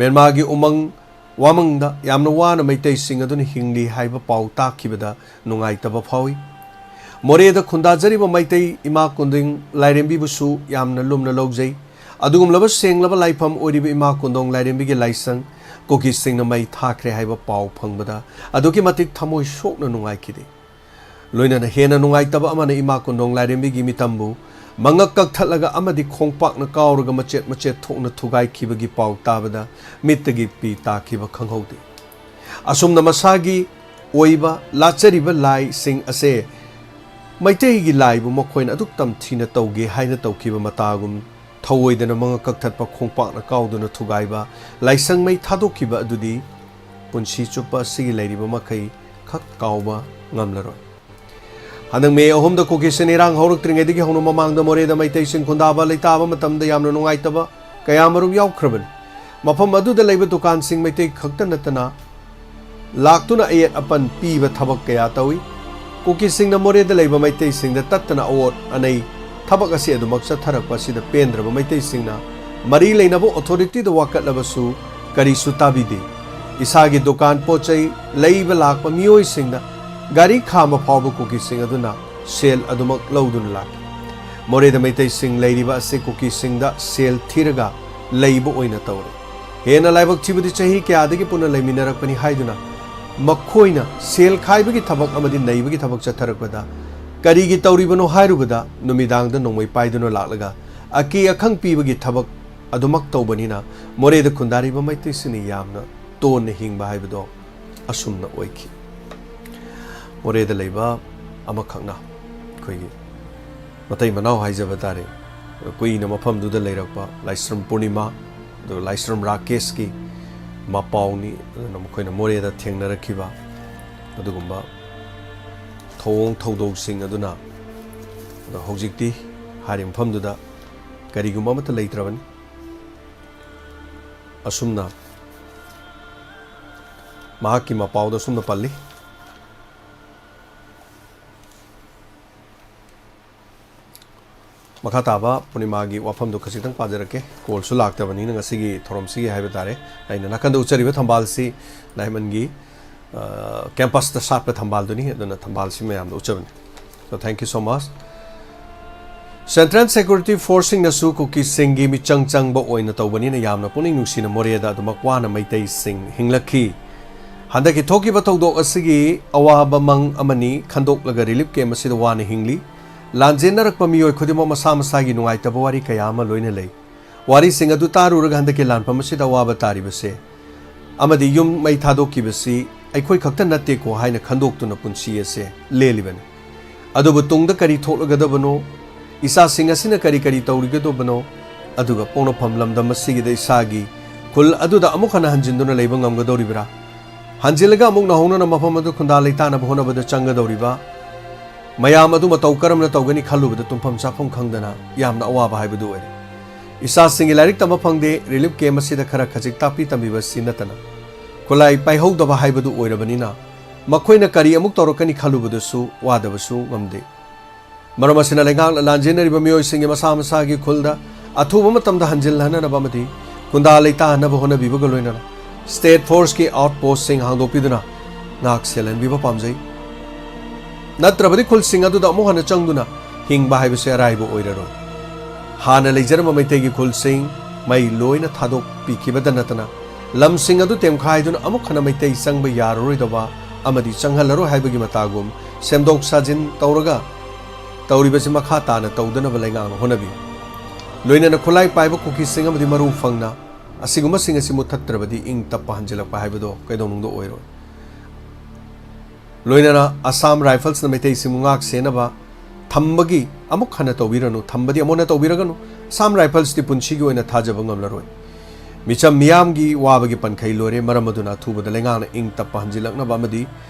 ꯃ꯭ꯌꯥꯟꯃꯥꯔꯒꯤ ꯎꯃꯪ ꯋꯥꯃꯪꯗ ꯌꯥꯝꯅ ꯋꯥꯅ ꯃꯩꯇꯩꯁꯤꯡ ꯑꯗꯨꯅ ꯍꯤꯡꯂꯤ ꯍꯥꯏꯕ ꯄꯥꯎ ꯇꯥꯈꯤꯕꯗ ꯅꯨꯡꯉꯥꯏꯇꯕ ꯐꯥꯎꯏ꯫ ꯃꯣꯔꯦꯗ ꯈꯨꯟꯗꯥꯖꯔꯤꯕ ꯃꯩꯇꯩ ꯏꯃꯥ ꯀꯣꯟꯗꯣꯡ ꯂꯥꯏꯔꯦꯝꯕꯤꯕꯨꯁꯨ ꯌꯥꯝꯅ ꯂꯨꯝꯅ ꯂꯧꯖꯩ꯫ ꯑꯗꯨꯒꯨꯝꯂꯕ ꯁꯦꯡꯂꯕ ꯂꯥꯏꯐꯝ ꯑꯣꯏꯔꯤꯕ ꯏꯃꯥ ꯀꯣꯟꯗꯣꯡ ꯂꯥꯏꯔꯦꯝꯕꯤꯒꯤ ꯂꯥꯏꯁꯪ ꯀꯨꯀꯤꯁꯤꯡꯅ ꯃꯩ ꯊꯥꯈ꯭ꯔꯦ ꯍꯥꯏꯕ ꯄꯥꯎ ꯐꯪꯕꯗ ꯑꯗꯨꯛꯀꯤ ꯃꯇꯤꯛ ꯊꯃꯣꯏ ꯁꯣꯛꯅ ꯅꯨꯡꯉꯥꯏꯈꯤꯗꯦ꯫ ꯂꯣꯏꯅꯅ ꯍꯦꯟꯅ ꯅꯨꯡꯉꯥꯏꯇꯕ ꯑꯃꯅ ꯏꯃꯥ ꯀꯣꯟꯗꯣꯡ ꯂꯥꯏꯔꯦꯝꯕꯤꯒꯤ ꯃꯤꯇꯝꯕꯨ ꯃꯉꯛ ꯀꯛꯊꯠꯂꯒ ꯑꯃꯗꯤ ꯈꯣꯡꯄꯥꯛꯅ ꯀꯥꯎꯔꯒ ꯃꯆꯦꯠ ꯃꯆꯦꯠ ꯊꯣꯛꯅ ꯊꯨꯒꯥꯏꯈꯤꯕꯒꯤ ꯄꯥꯎ ꯇꯥꯕꯗ ꯃꯤꯠꯇꯒꯤ ꯄꯤ ꯇꯥꯈꯤꯕ ꯈꯪꯍꯧꯗꯦ꯫ ꯑꯁꯨꯝꯅ ꯃꯁꯥꯒꯤ ꯑꯣꯏꯕ ꯂꯥꯠꯆꯔꯤꯕ ꯂꯥꯏꯁꯤꯡ ꯑꯁꯦ ꯃꯩꯇꯩꯒꯤ ꯂꯥꯏꯕꯨ ꯃꯈꯣꯏꯅ ꯑꯗꯨꯛ ꯇꯝꯊꯤꯅ ꯇꯧꯒꯦ ꯍꯥꯏꯅ ꯇꯧꯈꯤꯕ ꯃꯇꯥꯒꯨꯝ ꯊꯧꯑꯣꯏꯗꯅ ꯃꯉꯛ ꯀꯛꯊꯠꯄ, ꯈꯣꯡꯄꯥꯛꯅ ꯀꯥꯎꯗꯨꯅ ꯊꯨꯒꯥꯏꯕ, ꯂꯥꯏꯁꯪ ꯃꯩ ꯊꯥꯗꯣꯛꯈꯤꯕ ꯑꯗꯨꯗꯤ ꯄꯨꯟꯁꯤ ꯆꯨꯞꯄ ꯑꯁꯤꯒꯤ ꯂꯩꯔꯤꯕ ꯃꯈꯩ ꯈꯛ ꯀꯥꯎꯕ ꯉꯝꯂꯔꯣꯏ꯫ ꯍꯟꯗꯛ ꯃꯦ ꯑꯍꯨꯝꯗ ꯀꯨꯀꯤꯁꯤꯡ ꯏꯔꯥꯡ ꯍꯧꯔꯛꯇ꯭ꯔꯤꯉꯩꯗꯒꯤ ꯍꯧꯅ ꯃꯃꯥꯡꯗ ꯃꯣꯔꯦꯗ ꯃꯩꯇꯩꯁꯤꯡ ꯈꯨꯟꯗꯥꯕ ꯂꯩꯇꯥꯕ ꯃꯇꯝꯗ ꯌꯥꯝꯅ ꯅꯨꯡꯉꯥꯏꯇꯕ ꯀꯌꯥ ꯑꯃꯔꯣꯝ ꯌꯥꯎꯈ꯭ꯔꯕꯅꯤ꯫ ꯃꯐꯝ ꯑꯗꯨꯗ ꯂꯩꯕ ꯗꯨꯀꯥꯟꯁꯤꯡ ꯃꯩꯇꯩ ꯈꯛꯇ ꯅꯠꯇꯅ ꯂꯥꯛꯇꯨꯅ ꯑꯌꯦꯠ ꯑꯄꯟ ꯄꯤꯕ ꯊꯕꯛ ꯀꯌꯥ ꯇꯧꯏ꯫ ꯀꯨꯀꯤꯁꯤꯡꯅ ꯃꯣꯔꯦꯗ ꯂꯩꯕ ꯃꯩꯇꯩꯁꯤꯡꯗ ꯇꯠꯇꯅ ꯑꯑꯣꯠ ꯑꯅꯩ ꯊꯕꯛ ꯑꯁꯤ ꯑꯗꯨꯃꯛ ꯆꯠꯊꯔꯛꯄ ꯑꯁꯤꯗ ꯄꯦꯟꯗ꯭ꯔꯕ ꯃꯩꯇꯩꯁꯤꯡꯅ ꯃꯔꯤ ꯂꯩꯅꯕ ꯑꯣꯊꯣꯔꯤꯇꯤꯗ ꯋꯥꯀꯠꯂꯕꯁꯨ ꯀꯔꯤꯁꯨ ꯇꯥꯕꯤꯗꯦ꯫ ꯏꯁꯥꯒꯤ ꯗꯨꯀꯥꯟ ꯄꯣꯠ ꯆꯩ ꯂꯩꯕ ꯂꯥꯛꯄ ꯃꯤꯑꯣꯏꯁꯤꯡꯗ ꯒꯥꯔꯤ ꯈꯥꯝꯕ ꯐꯥꯎꯕ ꯀꯨꯀꯤꯁꯤꯡ ꯑꯗꯨꯅ ꯁꯦꯜ ꯑꯗꯨꯃꯛ ꯂꯧꯗꯨꯅ ꯂꯥꯛꯏ꯫ ꯃꯣꯔꯦꯗ ꯃꯩꯇꯩꯁꯤꯡ ꯂꯩꯔꯤꯕ ꯑꯁꯤ ꯀꯨꯀꯤꯁꯤꯡꯗ ꯁꯦꯜ ꯊꯤꯔꯒ ꯂꯩꯕ ꯑꯣꯏꯅ ꯇꯧꯔꯦ꯫ ꯍꯦꯟꯅ ꯂꯥꯏꯕꯛ ꯊꯤꯕꯗꯤ ꯆꯍꯤ ꯀꯌꯥꯗꯒꯤ ꯄꯨꯟꯅ ꯂꯩꯃꯤꯟꯅꯔꯛꯄꯅꯤ ꯍꯥꯏꯗꯨꯅ ꯃꯈꯣꯏꯅ ꯁꯦꯜ ꯈꯥꯏꯕꯒꯤ ꯊꯕꯛ ꯑꯃꯗꯤ ꯅꯩꯕꯒꯤ ꯊꯕꯛ ꯆꯠꯊꯔꯛꯄꯗ ꯀꯔꯤꯒꯤ ꯇꯧꯔꯤꯕꯅꯣ ꯍꯥꯏꯔꯨꯕꯗ ꯅꯨꯃꯤꯗꯥꯡꯗ ꯅꯣꯡꯃꯩ ꯄꯥꯏꯗꯨꯅ ꯂꯥꯛꯂꯒ ꯑꯀꯤ ꯑꯈꯪ ꯄꯤꯕꯒꯤ ꯊꯕꯛ ꯑꯗꯨꯃꯛ ꯇꯧꯕꯅꯤꯅ ꯃꯣꯔꯦꯗ ꯈꯨꯟꯗꯥꯔꯤꯕ ꯃꯩꯇꯩꯁꯤꯡꯅ ꯌꯥꯝꯅ ꯇꯣꯟꯅ ꯍꯤꯡꯕ ꯍꯥꯏꯕꯗꯣ ꯑꯁꯨꯝꯅ ꯑꯣꯏꯈꯤ꯫ ꯃꯣꯔꯦꯗ ꯂꯩꯕ ꯑꯃꯈꯛꯅ ꯑꯩꯈꯣꯏꯒꯤ ꯃꯇꯩ ꯃꯅꯥꯎ ꯍꯥꯏꯖꯕ ꯇꯥꯔꯦ, ꯀꯨꯏꯅ ꯃꯐꯝꯗꯨꯗ ꯂꯩꯔꯛꯄ ꯂꯥꯏꯁ꯭ꯔꯝ ꯄꯨꯔꯅꯤꯃꯥ, ꯑꯗꯨꯒ ꯂꯥꯏꯁ꯭ꯔꯝ ꯔꯥꯀꯦꯁꯀꯤ ꯃꯄꯥꯎꯅꯤ꯫ ꯑꯗꯨꯅ ꯃꯈꯣꯏꯅ ꯃꯣꯔꯦꯗ ꯊꯦꯡꯅꯔꯛꯈꯤꯕ ꯑꯗꯨꯒꯨꯝꯕ ꯊꯧꯑꯣꯡ ꯊꯧꯗꯧꯁꯤꯡ ꯑꯗꯨꯅ, ꯑꯗꯣ ꯍꯧꯖꯤꯛꯇꯤ ꯍꯥꯏꯔꯤꯕ ꯃꯐꯝꯗꯨꯗ ꯀꯔꯤꯒꯨꯝꯕ ꯑꯃꯠꯇ ꯂꯩꯇ꯭ꯔꯕꯅꯤ꯫ ꯑꯁꯨꯝꯅ ꯃꯍꯥꯛꯀꯤ ꯃꯄꯥꯎꯗ ꯑꯁꯨꯝꯅ ꯄꯜꯂꯤ꯫ ꯃꯈꯥ ꯇꯥꯕ ꯄꯨꯔꯅꯤꯃꯥꯒꯤ ꯋꯥꯐꯝꯗꯣ ꯈꯖꯤꯛꯇꯪ ꯄꯥꯖꯔꯛꯀꯦ꯫ ꯀꯣꯜꯁꯨ ꯂꯥꯛꯇꯕꯅꯤꯅ ꯉꯁꯤꯒꯤ ꯊꯧꯔꯝꯁꯤꯒꯤ ꯍꯥꯏꯕ ꯇꯥꯔꯦ꯫ ꯑꯩꯅ ꯅꯥꯀꯟꯗ ꯎꯠꯆꯔꯤꯕ ꯊꯝꯕꯥꯜꯁꯤ ꯂꯥꯏꯃꯟꯒꯤ, ꯑ, ꯀꯦꯝꯄꯁꯇ ꯁꯥꯠꯄ ꯊꯝꯕꯥꯜꯗꯨꯅꯤ, ꯑꯗꯨꯅ ꯊꯝꯕꯥꯜꯁꯤ ꯃꯌꯥꯝꯗ ꯎꯠꯆꯕꯅꯤ꯫ So, thank you so much꯫ Central Security Forceꯁꯤꯡꯅꯁꯨ ꯀꯨꯀꯤꯁꯤꯡꯒꯤ ꯃꯤꯆꯪ ꯆꯪꯕ ꯑꯣꯏꯅ ꯇꯧꯕꯅꯤꯅ ꯌꯥꯝꯅ ꯄꯨꯛꯅꯤꯡ ꯅꯨꯡꯁꯤꯅ ꯃꯣꯔꯦꯗ ꯑꯗꯨꯃꯛ ꯋꯥꯅ ꯃꯩꯇꯩꯁꯤꯡ ꯍꯤꯡꯂꯛꯈꯤ꯫ ꯍꯟꯗꯛꯀꯤ ꯊꯣꯛꯈꯤꯕ ꯊꯧꯗꯣꯛ ꯑꯁꯤꯒꯤ ꯑꯋꯥꯕ ꯃꯪ ꯑꯃꯅꯤ ꯈꯟꯗꯣꯛꯂꯒ relief camp ꯑꯁꯤꯗ ꯋꯥꯅ ꯍꯤꯡꯂꯤ꯫ ꯂꯥꯟꯖꯦꯟꯅꯔꯛꯄ ꯃꯤꯑꯣꯏ ꯈꯨꯗꯤꯡꯃꯛ ꯃꯁꯥ ꯃꯁꯥꯒꯤ ꯅꯨꯡꯉꯥꯏꯇꯕ ꯋꯥꯔꯤ ꯀꯌꯥ ꯑꯃ ꯂꯣꯏꯅ ꯂꯩ꯫ ꯋꯥꯔꯤꯁꯤꯡ ꯑꯗꯨ ꯇꯥꯔꯨꯔꯒ ꯍꯟꯗꯛꯀꯤ ꯂꯥꯟꯐꯝ ꯑꯁꯤꯗ ꯑꯋꯥꯕ ꯇꯥꯔꯤꯕꯁꯦ ꯑꯃꯗꯤ ꯌꯨꯝ ꯃꯩ ꯊꯥꯗꯣꯛꯈꯤꯕꯁꯤ ꯑꯩꯈꯣꯏ ꯈꯛꯇ ꯅꯠꯇꯦꯀꯣ ꯍꯥꯏꯅ ꯈꯟꯗꯣꯛꯇꯨꯅ ꯄꯨꯟꯁꯤ ꯑꯁꯦ ꯂꯦꯜꯂꯤꯕꯅꯤ꯫ ꯑꯗꯨꯕꯨ ꯇꯨꯡꯗ ꯀꯔꯤ ꯊꯣꯛꯂꯒꯗꯕꯅꯣ, ꯏꯆꯥꯁꯤꯡ ꯑꯁꯤꯅ ꯀꯔꯤ ꯀꯔꯤ ꯇꯧꯔꯤꯒꯗꯕꯅꯣ, ꯑꯗꯨꯒ ꯄꯣꯛꯅꯐꯝ ꯂꯝꯗꯝ ꯑꯁꯤꯒꯤꯗ ꯏꯁꯥꯒꯤ ꯈꯨꯜ ꯑꯗꯨꯗ ꯑꯃꯨꯛ ꯍꯟꯅ ꯍꯟꯖꯤꯟꯗꯨꯅ ꯂꯩꯕ ꯉꯝꯒꯗꯧꯔꯤꯕ꯭ꯔꯥ? ꯍꯟꯖꯤꯜꯂꯒ ꯑꯃꯨꯛ ꯅꯧꯍꯧꯅꯅ ꯃꯐꯝ ꯑꯗꯨ ꯈꯨꯟꯗꯥ ꯂꯩꯇꯥꯅꯕ ꯍꯣꯠꯅꯕꯗ ꯆꯪꯒꯗꯧꯔꯤꯕ ꯃꯌꯥꯝ ꯑꯗꯨ ꯃꯇꯧ ꯀꯔꯝꯅ ꯇꯧꯒꯅꯤ ꯈꯜꯂꯨꯕꯗ ꯇꯨꯝꯐꯝ ꯆꯥꯐꯝ ꯈꯪꯗꯅ ꯌꯥꯝꯅ ꯑꯋꯥꯕ ꯍꯥꯏꯕꯗꯨ ꯑꯣꯏꯔꯦ꯫ ꯏꯆꯥꯁꯤꯡꯒꯤ ꯂꯥꯏꯔꯤꯛ ꯇꯝꯕ ꯐꯪꯗꯦ, relief camp ꯑꯁꯤꯗ ꯈꯔ ꯈꯖꯤꯛ ꯇꯥꯛꯄꯤ ꯇꯝꯕꯤꯕ ꯑꯁꯤ ꯅꯠꯇꯅ ꯈꯨꯠꯂꯥꯏ ꯄꯥꯏꯍꯧꯗꯕ ꯍꯥꯏꯕꯗꯨ ꯑꯣꯏꯔꯕꯅꯤꯅ ꯃꯈꯣꯏꯅ ꯀꯔꯤ ꯑꯃꯨꯛ ꯇꯧꯔꯛꯀꯅꯤ ꯈꯜꯂꯨꯕꯗꯁꯨ ꯋꯥꯗꯕꯁꯨ ꯉꯝꯗꯦ꯫ ꯃꯔꯝ ꯑꯁꯤꯅ ꯂꯩꯉꯥꯛꯅ ꯂꯥꯟꯖꯦꯟꯅꯔꯤꯕ ꯃꯤꯑꯣꯏꯁꯤꯡꯒꯤ ꯃꯁꯥ ꯃꯁꯥꯒꯤ ꯈꯨꯜꯗ ꯑꯊꯨꯕ ꯃꯇꯝꯗ ꯍꯟꯖꯤꯜꯍꯟꯅꯕ ꯑꯃꯗꯤ ꯈꯨꯟꯗꯥ ꯂꯩꯇꯥꯍꯟꯅꯕ ꯍꯣꯠꯅꯕꯤꯕꯒ ꯂꯣꯏꯅꯅ state forceꯀꯤ outpostꯁꯤꯡ ꯍꯥꯡꯗꯣꯛꯄꯤꯗꯨꯅ ꯉꯥꯛ ꯁꯦꯜꯍꯟꯕꯤꯕ ꯄꯥꯝꯖꯩ꯫ ꯅꯠꯇ꯭ꯔꯕꯗꯤ ꯈꯨꯜꯁꯤꯡ ꯑꯗꯨꯗ ꯑꯃꯨꯛ ꯍꯟꯅ ꯆꯪꯗꯨꯅ ꯍꯤꯡꯕ ꯍꯥꯏꯕꯁꯤ ꯑꯔꯥꯏꯕ ꯑꯣꯏꯔꯔꯣꯏ꯫ ꯍꯥꯟꯅ ꯂꯩꯖꯔꯝꯕ ꯃꯩꯇꯩꯒꯤ ꯈꯨꯜꯁꯤꯡ, ꯃꯩ ꯂꯣꯏꯅ ꯊꯥꯗꯣꯛꯄꯤꯈꯤꯕꯗ ꯅꯠꯇꯅ ꯂꯝꯁꯤꯡ ꯑꯗꯨ ꯇꯦꯝꯈꯥꯏꯗꯨꯅ ꯑꯃꯨꯛ ꯍꯟꯅ ꯃꯩꯇꯩ ꯆꯪꯕ ꯌꯥꯔꯔꯣꯏꯗꯕ ꯑꯃꯗꯤ ꯆꯪꯍꯜꯂꯔꯣꯏ ꯍꯥꯏꯕꯒꯤ ꯃꯇꯥꯒꯨꯝ ꯁꯦꯝꯗꯣꯛ ꯁꯥꯖꯤꯟ ꯇꯧꯔꯒ ꯇꯧꯔꯤꯕꯁꯤ ꯃꯈꯥ ꯇꯥꯅ ꯇꯧꯗꯅꯕ ꯂꯩꯉꯥꯛꯅ ꯍꯣꯠꯅꯕꯤꯌꯨ꯫ ꯂꯣꯏꯅꯅ ꯈꯨꯠꯂꯥꯏ ꯄꯥꯏꯕ ꯀꯨꯀꯤꯁꯤꯡ ꯑꯃꯗꯤ ꯃꯔꯨ ꯐꯪꯅ ꯑꯁꯤꯒꯨꯝꯕꯁꯤꯡ ꯑꯁꯤ ꯃꯨꯠꯊꯠꯇ꯭ꯔꯕꯗꯤ ꯏꯪ ꯇꯞꯄ ꯍꯟꯖꯤꯜꯂꯛꯄ ꯍꯥꯏꯕꯗꯣ ꯀꯩꯗꯧꯅꯨꯡꯗ ꯑꯣꯏꯔꯣꯏ꯫ ꯂꯣꯏꯅꯅ ꯑꯁꯥꯝ ꯔꯥꯏꯐꯜꯁꯅ ꯃꯩꯇꯩꯁꯤꯡꯕꯨ ꯉꯥꯛ ꯁꯦꯟꯅꯕ ꯊꯝꯕꯒꯤ ꯑꯃꯨꯛ ꯍꯟꯅ ꯇꯧꯕꯤꯔꯅꯨ, ꯊꯝꯕꯗꯤ ꯑꯃꯨꯛ ꯍꯟꯅ ꯇꯧꯕꯤꯔꯒꯅꯨ꯫ ꯑꯁꯥꯝ ꯔꯥꯏꯐꯜꯁꯇꯤ ꯄꯨꯟꯁꯤꯒꯤ ꯑꯣꯏꯅ ꯊꯥꯖꯕ ꯉꯝꯂꯔꯣꯏ꯫ ꯃꯤꯆꯝ ꯃꯤꯌꯥꯝꯒꯤ ꯋꯥꯕꯒꯤ ꯄꯟꯈꯩ ꯂꯣꯏꯔꯦ꯫ ꯃꯔꯝ ꯑꯗꯨꯅ ꯑꯊꯨꯕꯗ ꯂꯩꯉꯥꯛꯅ ꯏꯪ ꯇꯞꯄ ꯍꯟꯖꯤꯜꯂꯛꯅꯕ ꯑꯃꯗꯤ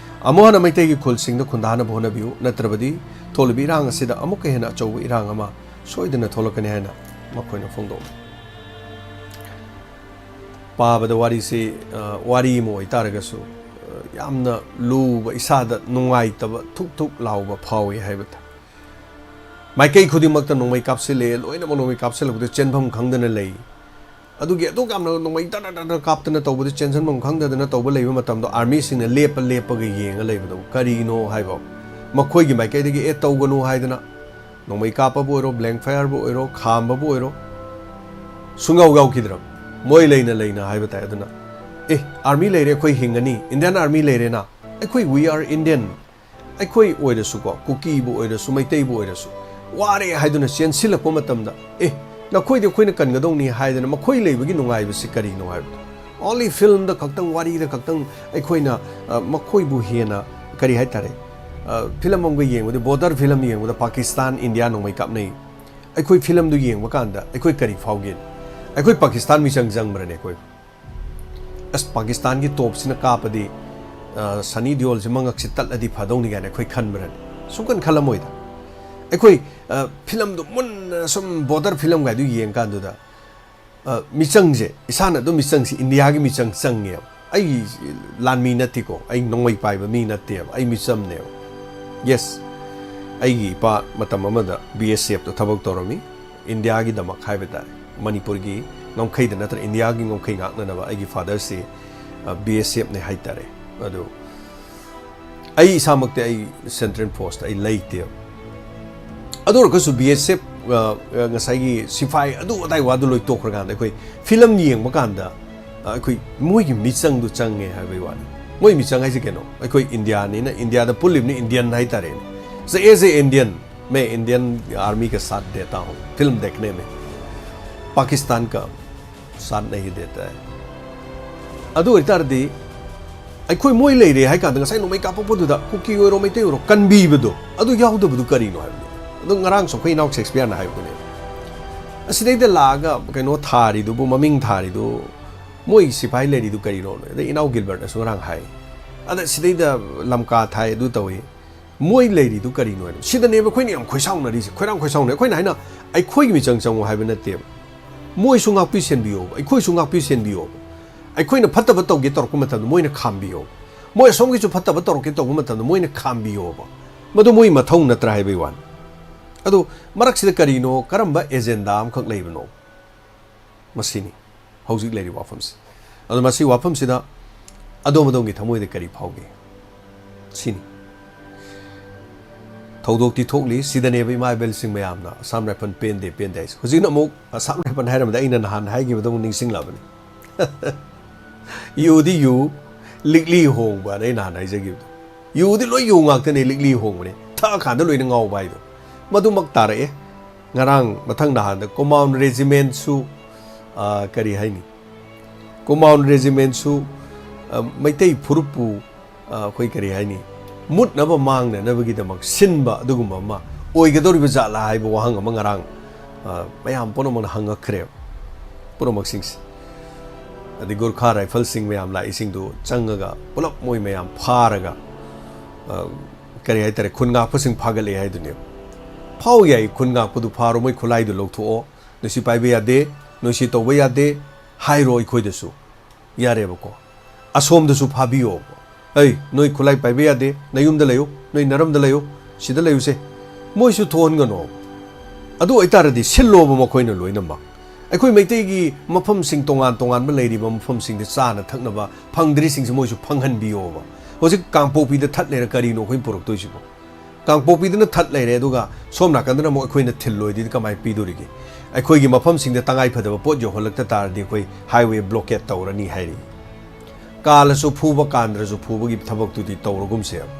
ꯑꯃꯨꯛ ꯍꯟꯅ ꯃꯩꯇꯩꯒꯤ ꯈꯨꯜꯁꯤꯡꯗ ꯈꯨꯟꯗꯥꯅꯕ ꯍꯣꯠꯅꯕꯤꯌꯨ꯫ ꯅꯠꯇ꯭ꯔꯕꯗꯤ ꯊꯣꯛꯂꯤꯕ ꯏꯔꯥꯡ ꯑꯁꯤꯗ ꯑꯃꯨꯛꯀ ꯍꯦꯟꯅ ꯑꯆꯧꯕ ꯏꯔꯥꯡ ꯑꯃ ꯁꯣꯏꯗꯅ ꯊꯣꯛꯂꯛꯀꯅꯤ ꯍꯥꯏꯅ ꯃꯈꯣꯏꯅ ꯐꯣꯡꯗꯣꯛꯂꯤ꯫ ꯄꯥꯕꯗ ꯋꯥꯔꯤꯁꯤ, ꯑ, ꯋꯥꯔꯤ ꯑꯃ ꯑꯣꯏꯇꯥꯔꯒꯁꯨ, ꯑ, ꯌꯥꯝꯅ ꯂꯨꯕ, ꯏꯁꯥꯗ ꯅꯨꯡꯉꯥꯏꯇꯕ, ꯊꯨꯛ ꯊꯨꯛ ꯂꯥꯎꯕ ꯐꯥꯎꯏ ꯍꯥꯏꯕ ꯇꯥꯏ꯫ ꯃꯥꯏꯀꯩ ꯈꯨꯗꯤꯡꯃꯛꯇ ꯅꯣꯡꯃꯩ ꯀꯥꯞꯁꯤꯜꯂꯛꯑꯦ, ꯂꯣꯏꯅꯃꯛ ꯅꯣꯡꯃꯩ ꯀꯥꯞꯁꯤꯜꯂꯛꯄꯗ ꯆꯦꯟꯐꯝ ꯈꯪꯗꯅ ꯂꯩ꯫ ꯑꯗꯨꯒꯤ ꯑꯗꯨꯛ ꯌꯥꯝꯅ ꯅꯣꯡꯃꯩ ꯇꯔ ꯇꯔ ꯇꯔ ꯀꯥꯞꯇꯅ ꯇꯧꯕꯗ ꯆꯦꯟꯁꯤꯟꯐꯝ ꯈꯪꯗꯗꯅ ꯇꯧꯕ ꯂꯩꯕ ꯃꯇꯝꯗꯣ ꯑꯥꯔꯃꯤꯁꯤꯡꯅ ꯂꯦꯞꯄ ꯂꯦꯞꯄꯒ ꯌꯦꯡꯉ ꯂꯩꯕꯗꯣ ꯀꯔꯤꯅꯣ ꯍꯥꯏꯕ? ꯃꯈꯣꯏꯒꯤ ꯃꯥꯏꯀꯩꯗꯒꯤ "ꯑꯦ, ꯇꯧꯒꯅꯨ" ꯍꯥꯏꯗꯅ ꯅꯣꯡꯃꯩ ꯀꯥꯞꯄꯕꯨ ꯑꯣꯏꯔꯣ, ꯕ꯭ꯂꯦꯡ ꯐꯥꯌꯔꯕꯨ ꯑꯣꯏꯔꯣ, ꯈꯥꯝꯕꯕꯨ ꯑꯣꯏꯔꯣ, ꯁꯨꯡꯌꯥꯎ ꯌꯥꯎꯈꯤꯗ꯭ꯔꯕ꯫ ꯃꯣꯏ ꯂꯩꯅ ꯂꯩꯅ ꯍꯥꯏꯕ ꯇꯥꯏ꯫ ꯑꯗꯨꯅ "ꯑꯦ, ꯑꯥꯔꯃꯤ ꯂꯩꯔꯦ, ꯑꯩꯈꯣꯏ ꯍꯤꯡꯒꯅꯤ, ꯏꯟꯗꯤꯌꯥꯟ ꯑꯥꯔꯃꯤ ꯂꯩꯔꯦꯅ, ꯑꯩꯈꯣꯏ, we are Indian, ꯑꯩꯈꯣꯏ ꯑꯣꯏꯔꯁꯨꯀꯣ, ꯀꯨꯀꯤꯕꯨ ꯑꯣꯏꯔꯁꯨ, ꯃꯩꯇꯩꯕꯨ ꯑꯣꯏꯔꯁꯨ, ꯋꯥꯔꯦ ꯍꯥꯏꯗꯨꯅ ꯆꯦꯟꯁꯤꯜꯂꯛꯄ ꯃꯇꯝꯗ, "ꯑꯦ, ꯅꯈꯣꯏꯗꯤ ꯑꯩꯈꯣꯏꯅ ꯀꯟꯒꯗꯧꯅꯤ" ꯍꯥꯏꯗꯅ ꯃꯈꯣꯏ ꯂꯩꯕꯒꯤ ꯅꯨꯡꯉꯥꯏꯕꯁꯤ ꯀꯔꯤꯅꯣ ꯍꯥꯏꯕꯗꯣ꯫ Only filmꯗ ꯈꯛꯇꯪ, ꯋꯥꯔꯤꯗ ꯈꯛꯇꯪ ꯑꯩꯈꯣꯏꯅ, ꯑ, ꯃꯈꯣꯏꯕꯨ ꯍꯦꯟꯅ, ꯀꯔꯤ ꯍꯥꯏꯇꯥꯔꯦ, ꯑ, film ꯑꯃꯒ ꯌꯦꯡꯕꯗ, border film ꯌꯦꯡꯕꯗ ꯄꯥꯀꯤꯁꯇꯥꯟ, ꯏꯟꯗꯤꯌꯥ ꯅꯣꯡꯃꯩ ꯀꯥꯞꯅꯩ꯫ ꯑꯩꯈꯣꯏ filmꯗꯨ ꯌꯦꯡꯕ ꯀꯥꯟꯗ ꯑꯩꯈꯣꯏ ꯀꯔꯤ ꯐꯥꯎꯒꯦ? ꯑꯩꯈꯣꯏ ꯄꯥꯀꯤꯁꯇꯥꯟ ꯃꯤꯆꯪ ꯆꯪꯕ꯭ꯔꯅꯦ ꯑꯩꯈꯣꯏ? ꯑꯁ, ꯄꯥꯀꯤꯁꯇꯥꯟꯒꯤ topꯁꯤꯅ ꯀꯥꯞꯄꯗꯤ, ꯑ, ꯁꯅꯤ ꯗꯤꯑꯣꯜꯁꯦ ꯃꯉꯛꯁꯦ ꯇꯠꯂꯗꯤ ꯐꯗꯧꯅꯤ ꯀꯥꯏꯅ ꯑꯩꯈꯣꯏ ꯈꯟꯕ꯭ꯔꯅꯦ? ꯁꯨꯡꯈꯟ ꯈꯜꯂꯝꯃꯣꯏꯗ꯫ ꯑꯩꯈꯣꯏ, ꯑ, filmꯗꯨ ꯃꯨꯟꯅ ꯁꯨꯝ border film ꯒꯥꯏꯗꯨ ꯌꯦꯡꯀꯥꯟꯗꯨꯗ, ꯑ, ꯃꯤꯆꯪꯁꯦ, ꯏꯁꯥꯅ ꯑꯗꯨꯝ ꯃꯤꯆꯪꯁꯦ, ꯏꯟꯗꯤꯌꯥꯒꯤ ꯃꯤꯆꯪ ꯆꯪꯉꯦꯕ꯫ ꯑꯩ ꯂꯥꯟꯃꯤ ꯅꯠꯇꯦꯀꯣ, ꯑꯩ ꯅꯣꯡꯃꯩ ꯄꯥꯏꯕ ꯃꯤ ꯅꯠꯇꯦꯕ, ꯑꯩ ꯃꯤꯆꯝꯅꯦꯕ꯫ Yes, ꯑꯩꯒꯤ ꯏꯄꯥ ꯃꯇꯝ ꯑꯃꯗ B S Fꯇ ꯊꯕꯛ ꯇꯧꯔꯝꯃꯤ, ꯏꯟꯗꯤꯌꯥꯒꯤꯗꯃꯛ ꯍꯥꯏꯕ ꯇꯥꯔꯦ, ꯃꯅꯤꯄꯨꯔꯒꯤ ꯉꯝꯈꯩꯗ ꯅꯠꯇ꯭ꯔ ꯏꯟꯗꯤꯌꯥꯒꯤ ꯉꯝꯈꯩ ꯉꯥꯛꯅꯅꯕ꯫ ꯑꯩꯒꯤ fatherꯁꯤ, ꯑ, B S Fꯅꯦ ꯍꯥꯏ ꯇꯥꯔꯦ꯫ ꯑꯗꯨ ꯑꯩ ꯏꯁꯥꯃꯛꯇꯤ ꯑꯩ central forceꯇ ꯑꯩ ꯂꯩꯇꯦꯕ꯫ ꯑꯗꯨ ꯑꯣꯏꯔꯒꯁꯨ B S F ꯑ, ꯑ, ꯉꯁꯥꯏꯒꯤ ꯁꯤꯐꯥꯏ ꯑꯗꯨ ꯑꯗꯥꯏ ꯋꯥꯗꯨ ꯂꯣꯏ ꯇꯣꯛꯈ꯭ꯔꯀꯥꯟꯗ ꯑꯩꯈꯣꯏ ꯐꯤꯂꯝ ꯌꯦꯡꯕ ꯀꯥꯟꯗ, ꯑ, ꯑꯩꯈꯣꯏ ꯃꯣꯏꯒꯤ ꯃꯤꯆꯪꯗꯨ ꯆꯪꯉꯦ ꯍꯥꯏꯕꯒꯤ ꯋꯥꯅꯤ꯫ ꯃꯣꯏ ꯃꯤꯆꯪ ꯍꯥꯏꯁꯦ ꯀꯩꯅꯣ? ꯑꯩꯈꯣꯏ ꯏꯟꯗꯤꯌꯥꯅꯤꯅ, ꯏꯟꯗꯤꯌꯥꯗ ꯄꯨꯜꯂꯤꯕꯅꯤ, ꯏꯟꯗꯤꯌꯟ ꯍꯥꯏꯇꯥꯔꯦꯅꯦ꯫ So, as a Indian, मैं इंडियन आर्मी के साथ देता हूँ, फिल्म देखने में, पाकिस्तान का साथ नहीं देता है꯫ ꯑꯗꯨ ꯑꯣꯏꯇꯥꯔꯗꯤ ꯑꯩꯈꯣꯏ ꯃꯣꯏ ꯂꯩꯔꯦ ꯍꯥꯏ ꯀꯥꯟꯗ ꯉꯁꯥꯏ ꯅꯣꯡꯃꯩ ꯀꯥꯞꯄꯛꯄꯗꯨꯗ ꯀꯨꯀꯤ ꯑꯣꯏꯔꯣ ꯃꯩꯇꯩ ꯑꯣꯏꯔꯣ ꯀꯟꯕꯤꯕꯗꯣ, ꯑꯗꯨ ꯌꯥꯎꯗꯕꯗꯨ ꯀꯔꯤꯅꯣ ꯍꯥꯏꯕꯅꯤ꯫ ꯑꯗꯣ ꯉꯔꯥꯡꯁꯨ ꯑꯩꯈꯣꯏ ꯏꯅꯥꯎ ꯁꯦꯛꯁꯄꯤꯌꯔꯅ ꯍꯥꯏꯕꯗꯨꯅꯦ, ꯑꯁꯤꯗꯩꯗ ꯂꯥꯛꯑꯒ ꯀꯩꯅꯣ ꯊꯥꯔꯤꯗꯨꯕꯨ, ꯃꯃꯤꯡ ꯊꯥꯔꯤꯗꯨ, ꯃꯣꯏ ꯁꯤꯐꯥꯏ ꯂꯩꯔꯤꯗꯨ ꯀꯔꯤꯅꯣ? ꯑꯗꯩ ꯏꯅꯥꯎ ꯒꯤꯜꯕꯔꯠꯅꯁꯨ ꯉꯔꯥꯡ ꯍꯥꯏ꯫ ꯑꯗ ꯁꯤꯗꯩꯗ ꯂꯝꯀꯥ ꯊꯥꯏ, ꯑꯗꯨ ꯇꯧꯏ, ꯃꯣꯏ ꯂꯩꯔꯤꯗꯨ ꯀꯔꯤꯅꯣ ꯍꯥꯏꯕ? ꯁꯤꯗꯅꯦꯕ ꯑꯩꯈꯣꯏꯅ ꯌꯥꯝ ꯈꯣꯏꯁꯥꯎꯅꯔꯤꯁꯦ, ꯈꯣꯏꯔꯥꯡ ꯈꯣꯏꯁꯥꯎꯅꯩ꯫ ꯑꯩꯈꯣꯏꯅ ꯍꯥꯏꯅ ꯑꯩꯈꯣꯏꯒꯤ ꯃꯤꯆꯪ ꯆꯪꯉꯣ ꯍꯥꯏꯕ ꯅꯠꯇꯦꯕ꯫ ꯃꯣꯏꯁꯨ ꯉꯥꯛꯄꯤ ꯁꯦꯟꯕꯤꯌꯣꯕ, ꯑꯩꯈꯣꯏꯁꯨ ꯉꯥꯛꯄꯤ ꯁꯦꯟꯕꯤꯌꯣꯕ꯫ ꯑꯩꯈꯣꯏꯅ ꯐꯠꯇꯕ ꯇꯧꯒꯦ ꯇꯧꯔꯛꯄ ꯃꯇꯝꯗ ꯃꯣꯏꯅ ꯈꯥꯝꯕꯤꯌꯣꯕ꯫ ꯃꯣꯏ ꯑꯁꯣꯝꯒꯤꯁꯨ ꯐꯠꯇꯕ ꯇꯧꯔꯛꯀꯦ ꯇꯧꯕ ꯃꯇꯝꯗ ꯃꯣꯏꯅ ꯈꯥꯝꯕꯤꯌꯣꯕ꯫ ꯃꯗꯨ ꯃꯣꯏ ꯃꯊꯧ ꯅꯠꯇ꯭ꯔꯥ ꯍꯥꯏꯕꯒꯤ ꯋꯥꯅꯤ꯫ ꯑꯗꯣ ꯃꯔꯛꯁꯤꯗ ꯀꯔꯤꯅꯣ, ꯀꯔꯝꯕ ꯑꯦꯖꯦꯟꯗꯥ ꯑꯃꯈꯛ ꯂꯩꯕꯅꯣ? ꯃꯁꯤꯅꯤ ꯍꯧꯖꯤꯛ ꯂꯩꯔꯤꯕ ꯋꯥꯐꯝꯁꯤ꯫ ꯑꯗꯣ ꯃꯁꯤ ꯋꯥꯐꯝꯁꯤꯗ ꯑꯗꯣꯝ ꯑꯗꯣꯝꯒꯤ ꯊꯃꯣꯏꯗ ꯀꯔꯤ ꯐꯥꯎꯒꯦ? ꯁꯤꯅꯤ꯫ ꯊꯧꯗꯣꯛꯇꯤ ꯊꯣꯛꯂꯤ, ꯁꯤꯗꯅꯦꯕ ꯏꯃꯥ ꯏꯕꯦꯜꯁꯤꯡ ꯃꯌꯥꯝꯅ ꯑꯁꯥꯝ ꯔꯥꯏꯐꯜ ꯄꯦꯟꯗꯦ, ꯄꯦꯟꯗꯦ ꯍꯥꯏꯁꯦ꯫ ꯍꯧꯖꯤꯛꯅ ꯑꯃꯨꯛ ꯑꯁꯥꯝ ꯔꯥꯏꯐꯜ ꯍꯥꯏꯔꯝꯕꯗ ꯑꯩꯅ ꯅꯍꯥꯟ ꯍꯥꯏꯈꯤꯕꯗꯣ ꯑꯃꯨꯛ ꯅꯤꯡꯁꯤꯡꯂꯛꯑꯕꯅꯤ꯫ ꯌꯨꯗꯤ ꯌꯨ, ꯂꯤꯛꯂꯤ ꯍꯣꯡꯕꯅ ꯑꯩ ꯅꯍꯥꯟ ꯍꯥꯏꯖꯈꯤꯕꯗꯣ꯫ ꯌꯨꯗꯤ ꯂꯣꯏ ꯌꯨ ꯉꯥꯛꯇꯅꯦ, ꯂꯤꯛꯂꯤ ꯍꯣꯡꯕꯅꯦ꯫ ꯊꯛꯑꯀꯥꯟꯗ ꯂꯣꯏꯅ ꯉꯥꯎꯕ ꯍꯥꯏꯗꯣ꯫ ꯃꯗꯨꯃꯛ ꯇꯥꯔꯛꯑꯦ꯫ ꯉꯔꯥꯡ ꯃꯊꯪ ꯅꯍꯥꯟꯗ ꯀꯣꯃꯥꯎꯟ ꯔꯦꯖꯤꯃꯦꯟꯁꯨ, ꯑ, ꯀꯔꯤ ꯍꯥꯏꯅꯤ? ꯀꯣꯃꯥꯎꯟ ꯔꯦꯖꯤꯃꯦꯟꯁꯨ, ꯑ, ꯃꯩꯇꯩ ꯐꯨꯔꯨꯞꯄꯨ, ꯑ, ꯑꯩꯈꯣꯏ ꯀꯔꯤ ꯍꯥꯏꯅꯤ? ꯃꯨꯠꯅꯕ ꯃꯥꯡꯅꯅꯕꯒꯤꯗꯃꯛ ꯁꯤꯟꯕ ꯑꯗꯨꯒꯨꯝꯕ ꯑꯃ ꯑꯣꯏꯒꯗꯧꯔꯤꯕ ꯖꯥꯠꯂꯥ ꯍꯥꯏꯕ ꯋꯥꯍꯪ ꯑꯃ ꯉꯔꯥꯡ, ꯑ, ꯃꯌꯥꯝ ꯄꯨꯝꯅꯃꯛꯅ ꯍꯪꯉꯛꯈ꯭ꯔꯦꯕ꯫ ꯄꯨꯝꯅꯃꯛꯁꯤꯡꯁꯦ꯫ ꯑꯗꯩ ꯒꯨꯔꯈꯥ ꯔꯥꯏꯐꯜꯁꯤꯡ ꯃꯌꯥꯝ ꯂꯥꯛꯏꯁꯤꯡꯗꯨ ꯆꯪꯉꯒ ꯄꯨꯂꯞ ꯃꯣꯏ ꯃꯌꯥꯝ ꯐꯥꯔꯒ, ꯑ, ꯀꯔꯤ ꯍꯥꯏꯇꯥꯔꯦ, ꯈꯨꯟ ꯉꯥꯛꯄꯁꯤꯡ ꯐꯥꯒꯠꯂꯛꯑꯦ ꯍꯥꯏꯗꯨꯅꯦꯕ꯫ ꯐꯥꯎ ꯌꯥꯏ, ꯈꯨꯟ ꯉꯥꯛꯄꯗꯨ ꯐꯥꯔꯣ, ꯃꯣꯏ ꯈꯨꯠꯂꯥꯏꯗꯨ ꯂꯧꯊꯣꯛꯑꯣ, ꯅꯣꯏ ꯁꯤ ꯄꯥꯏꯕ ꯌꯥꯗꯦ, ꯅꯣꯏ ꯁꯤ ꯇꯧꯕ ꯌꯥꯗꯦ ꯍꯥꯏꯔꯣ ꯑꯩꯈꯣꯏꯗꯁꯨ꯫ ꯌꯥꯔꯦꯕꯀꯣ꯫ ꯑꯁꯣꯝꯗꯁꯨ ꯐꯥꯕꯤꯌꯣꯕ꯫ "ꯑꯩ, ꯅꯣꯏ ꯈꯨꯠꯂꯥꯏ ꯄꯥꯏꯕ ꯌꯥꯗꯦ, ꯅꯌꯨꯝꯗ ꯂꯩꯌꯨ, ꯅꯣꯏ ꯅꯔꯝꯗ ꯂꯩꯌꯨ, ꯁꯤꯗ ꯂꯩꯌꯨꯁꯦ", ꯃꯣꯏꯁꯨ ꯊꯣꯛꯍꯟꯒꯅꯣ꯫ ꯑꯗꯨ ꯑꯣꯏꯇꯥꯔꯗꯤ ꯁꯤꯜꯂꯣꯕ ꯃꯈꯣꯏꯅ ꯂꯣꯏꯅꯃꯛ꯫ ꯑꯩꯈꯣꯏ ꯃꯩꯇꯩꯒꯤ ꯃꯐꯝꯁꯤꯡ ꯇꯣꯉꯥꯟ ꯇꯣꯉꯥꯟꯕ ꯂꯩꯔꯤꯕ ꯃꯐꯝꯁꯤꯡꯗ ꯆꯥꯅ ꯊꯛꯅꯕ ꯐꯪꯗ꯭ꯔꯤꯁꯤꯡꯁꯦ ꯃꯣꯏꯁꯨ ꯐꯪꯍꯟꯕꯤꯌꯣꯕ꯫ ꯍꯧꯖꯤꯛ ꯀꯥꯡꯄꯣꯛꯄꯤꯗ ꯊꯠ ꯂꯩꯔ ꯀꯔꯤꯅꯣ ꯑꯩꯈꯣꯏ ꯄꯨꯔꯛꯇꯣꯏꯁꯤꯕꯣ? ꯀꯥꯡꯄꯣꯛꯄꯤꯗꯅ ꯊꯠ ꯂꯩꯔꯦ, ꯑꯗꯨꯒ ꯁꯣꯝ ꯅꯥꯀꯟꯗꯅ ꯑꯃꯨꯛ ꯑꯩꯈꯣꯏꯅ ꯊꯤꯜꯂꯣꯏꯗꯨꯗꯤ ꯀꯃꯥꯏꯅ ꯄꯤꯗꯣꯔꯤꯒꯦ? ꯑꯩꯈꯣꯏꯒꯤ ꯃꯐꯝꯁꯤꯡꯗ ꯇꯉꯥꯏ ꯐꯗꯕ ꯄꯣꯠ ꯌꯧꯍꯜꯂꯛꯇ ꯇꯥꯔꯗꯤ ꯑꯩꯈꯣꯏ highway blockade ꯇꯧꯔꯅꯤ ꯍꯥꯏꯔꯤ꯫ ꯀꯥꯜꯂꯁꯨ ꯐꯨꯕ, ꯀꯥꯟꯗ꯭ꯔꯁꯨ ꯐꯨꯕꯒꯤ ꯊꯕꯛꯇꯨꯗꯤ ꯇꯧꯔꯒꯨꯝꯁꯦ꯫